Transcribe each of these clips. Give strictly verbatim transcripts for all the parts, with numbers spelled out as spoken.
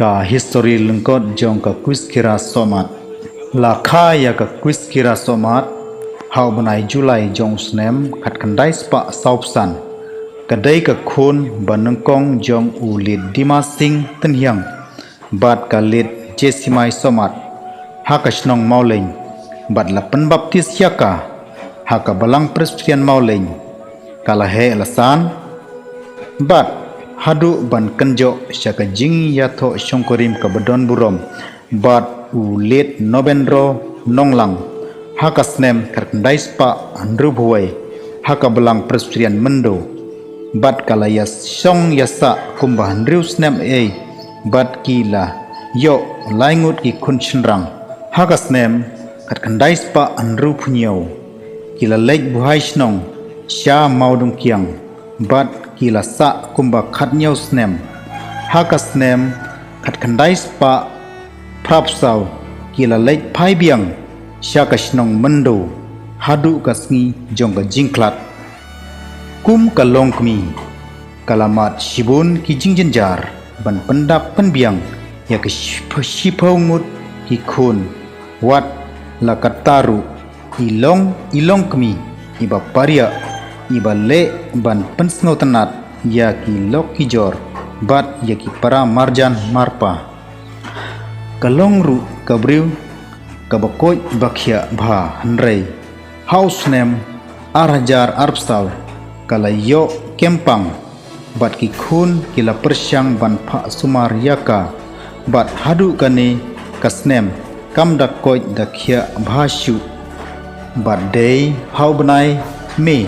Ka histori lyngkot jong ka Kuiskira Sohmat. La kha ïa ka Kuiskira Sohmat ha u bnai Julai jong u snem khatkhyndai spah sawphew san. Ka dei ka khun ba nyngkong jong u Lit Dima Singh Tynhiang bad ka Lit Jesimai Sohmat ha ka shnong Mawlein, bad la pynbaptis ïa ka ha ka Balang Presbyterian Mawlein. Ka la heh la san bad haduh ban kynjoh sha ka jingïathoh shongkurim kaba don burom bad u Lit Nobendro Nonglang ha ka snem khatkhyndai spah hynriewphew wei ha ka Balang Presbyterian Myndon. Bad ka la ïashong ïasah kumba hynriew snem ei, bad ki la ïoh lai ngut ki khun shynrang. Ha ka snem khatkhyndai spah hynriewphew hynñiew, ki la leit buhai shnong sha Mawdungkiang, bad ki la sah kumba khathynñiew snem. Ha ka snem khatkhyndai spah phraphew saw, ki la leit phai biang sha ka shnong Myndon haduh ka sngi jong ka jingkhlad. Kum ka longkmie, ka la mad shibun ki jingjynjar ban pyndap pynbiang ïa ki shiphew, shiphew ngut ki khun. Wat la katta ruh, i long, i longkmie iba pariah, iba leh ban pynsngewtynnad ïa ki lok ki jor bad ïa ki para marjan marpa. Ka long ruh ka briew kaba koit ba khiah bha, hynrei ha u snem ar hajar arphew saw ka la ïoh kempang, bad ki khun ki la pyrshang ban phah sumar ïa ka, bad haduh kane ka snem kam da koit da khiah bha shuh. Bad dei ha u bnai May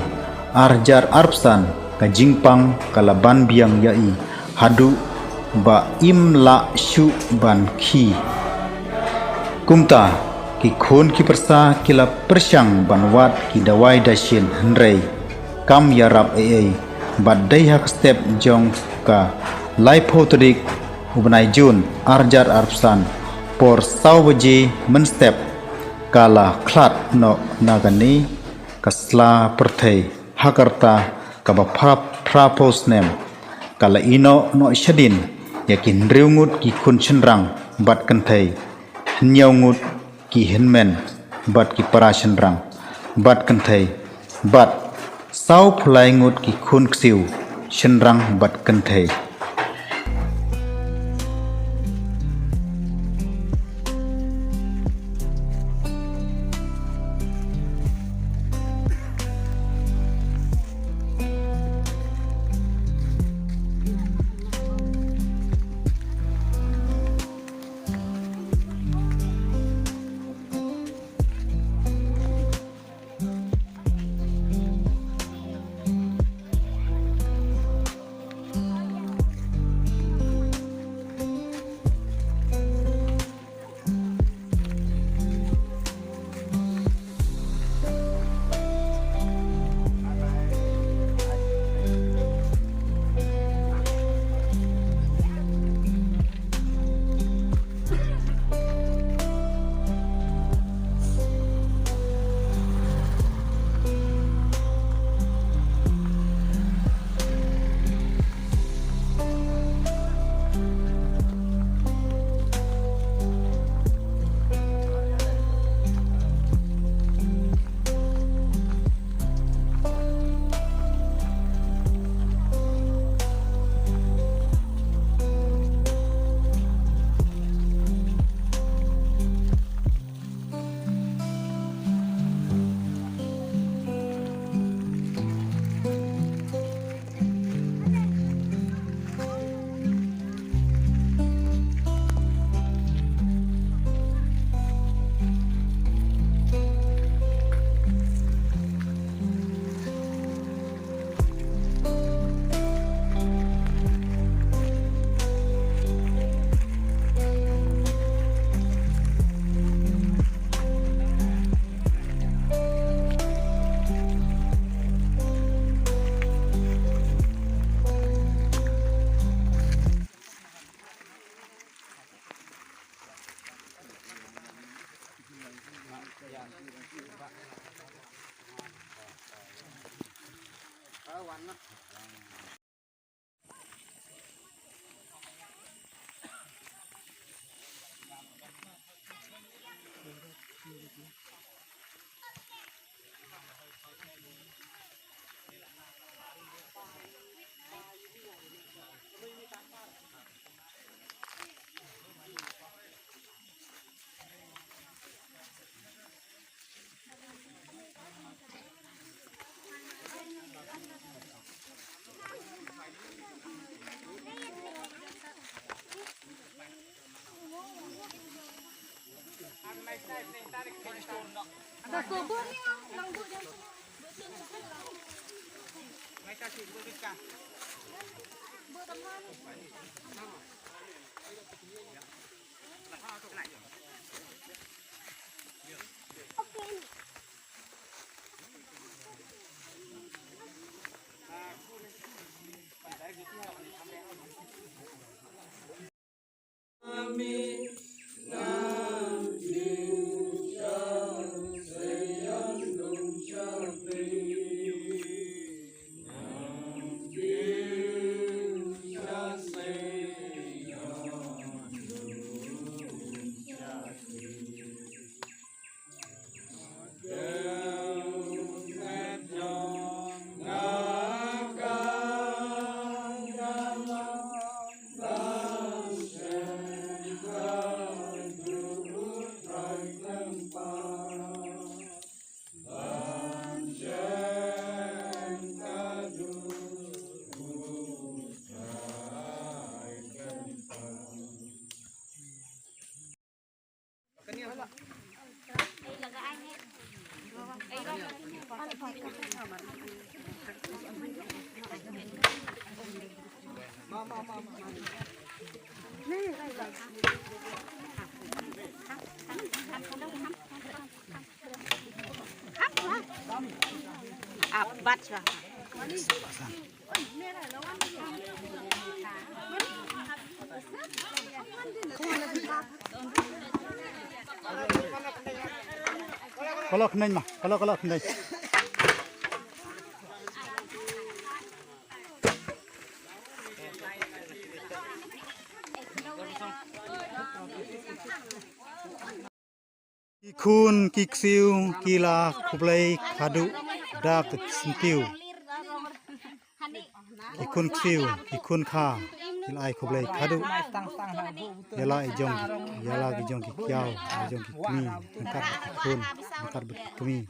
ar hajar arphew san ka jingpang ka la ban biang ïa i haduh ba im lah shuh ban khie. Kumta ki khun ki pyrsa ki la pyrshang ban wad ki dawai dashin, hynrei kam ïarap ei ei. Bad dei ha ka step jong ka laiphew tarik u bnai Jun ar hajar arphew san, por saw baje mynstep, ka la khlad noh na kane ka sla pyrthei ha ka rta kaba phra, phraphew snem. Ka la ïehnoh noh shadien ïa ki hynriew ngut ki khun shynrang bad kynthei, hynñiew ngut ki hynmen bad ki para shynrang bad kynthei, bad sawphew lai ngut ki khun ksiew shynrang bad kynthei. Abat lah. Kolo khneng ma, kolo kolo khneng. Ki khun ki ksiew ki la khublei khadduh da ka syntiew. Ki khun ksiew ki khun kha ki la ai khublei khadduh. Ïa la i jong, ïa la ki jong ki kiaw, ïa jong ki kmie, ryngkat ki khun, ryngkat ki kmie.